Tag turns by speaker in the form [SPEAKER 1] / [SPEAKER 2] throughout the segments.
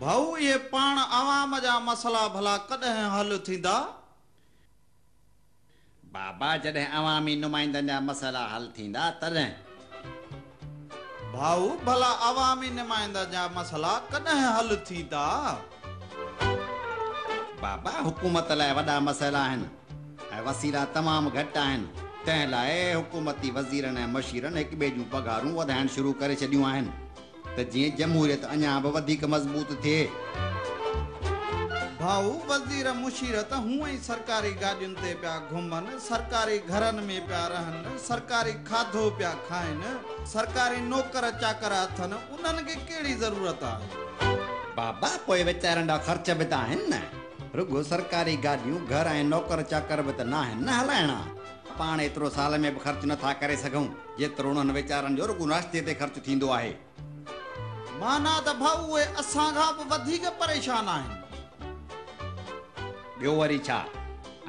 [SPEAKER 1] ڀائو اهي پاڻ عوام جا مسئلا ڀلا ڪڏهن حل ٿيندا؟
[SPEAKER 2] بابا جڏهن عوامي نمائندن جا مسئلا حل ٿيندا تڏهن.
[SPEAKER 1] ڀائو ڀلا عوامي نمائندن جا مسئلا ڪڏهن حل ٿيندا؟
[SPEAKER 2] بابا حڪومت لاء وڏا مسئلا آهن ۽ وسيلا تمام گهٽ آهن، تنهن لاء حڪومتي وزيرن ۽ مشيرن هڪ ٻئي جون پگهارون وڌائڻ شروع ڪري ڇڏيون آهن ته جيئن جمهوريت اڃا به وڌيڪ مضبوط ٿئي.
[SPEAKER 1] ڀائو وزير مشير ته هونء ئي سرڪاري گاڏين تي پيا گهمن، سرڪاري گهرن ۾ پيا رهن، سرڪاري کاڌو پيا کائن، سرڪاري نوڪر چاڪر اٿن، انهن کي ڪهڙي ضرورت آهي؟
[SPEAKER 2] بابا پوء ويچارن جا خرچ به ته آهن نه، رڳو سرڪاري گاڏيون، گهر ۽ نوڪر چاڪر به ته ناهن نه هلائڻا. پاڻ ايترو سال ۾ به خرچ نه ٿا ڪري سگهون، جيترو انهن ويچارن جو رڳو ناشتي تي خرچ ٿيندو آهي.
[SPEAKER 1] معنيٰ ته ڀائو اهي اسان کان به وڌيڪ پريشان آهن.
[SPEAKER 2] ٻيو وري ڇا؟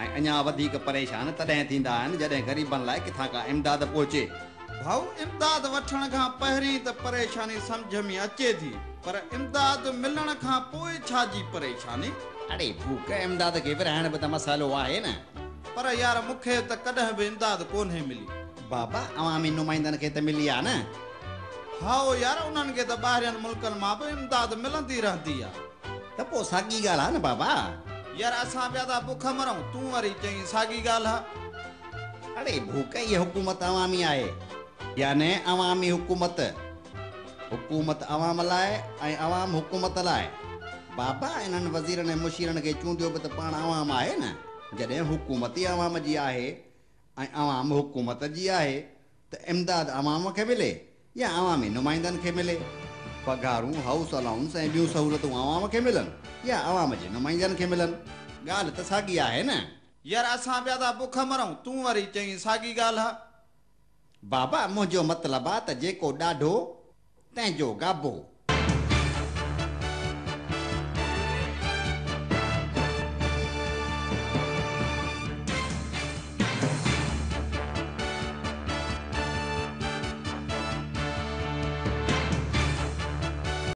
[SPEAKER 2] ۽ اڃا وڌيڪ پريشان تڏهن ٿيندا آهن جڏهن غريبن لاء ڪٿان ڪا امداد پهچي.
[SPEAKER 1] ڀائو امداد وٺڻ کان پهرين ته پريشاني سمجهه ۾ اچي ٿي پر امداد ملڻ کان پوء ڇا جي پريشاني؟
[SPEAKER 2] اڙي ڀوڪ، امداد کي ورهائڻ به ته مسئلو آهي نه.
[SPEAKER 1] پر يار مون کي ته ڪڏهن به امداد ڪونهي ملي.
[SPEAKER 2] بابا عوامي نمائندن کي ته ملي آ نه.
[SPEAKER 1] هائو يار انهن کي ته ٻاهرين ملڪن مان به امداد ملندي رهندي آ.
[SPEAKER 2] ته پوء ساڳي ڳالهه آ نه بابا.
[SPEAKER 1] يار اسان پيا ٿا بک مرون تون وري چئين ساڳي ڳالهه آ.
[SPEAKER 2] اڙي ڀوڪ هيء حڪومت عوامي آهي يعني عوامي حڪومت. حڪومت عوام لاء ۽ عوام حڪومت لاء. بابا انهن وزيرن ۽ مشيرن کي چونڊيو به ته پاڻ عوام آهي نه. جڏهن حڪومت ئي عوام جي آهي ۽ عوام حڪومت جي آهي ته امداد عوام کي ملي يا عوامي نمائندن کي ملي؟ پگهارون، هائوس الائونس ۽ ٻيون سهولتون عوام کي ملن يا عوام جي نمائندن کي ملن؟ ڳالهه ته ساڳي آهي نه؟
[SPEAKER 1] يار اسان پيا ٿا بک مرون، تون وري چئين ساڳي ڳالهه.
[SPEAKER 2] بابا منهنجو مطلب آ ته جيڪو ڏاڍو، تنهن جو گابو.